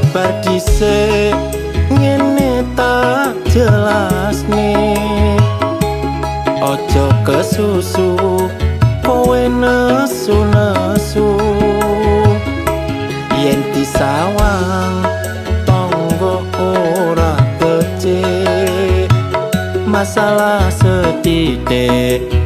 Sabar dhisik, ngene tak jelasne. Ojo kesusu kowe nesu-nesu. Yen disawang tonggo ora becik, masalah sethithik.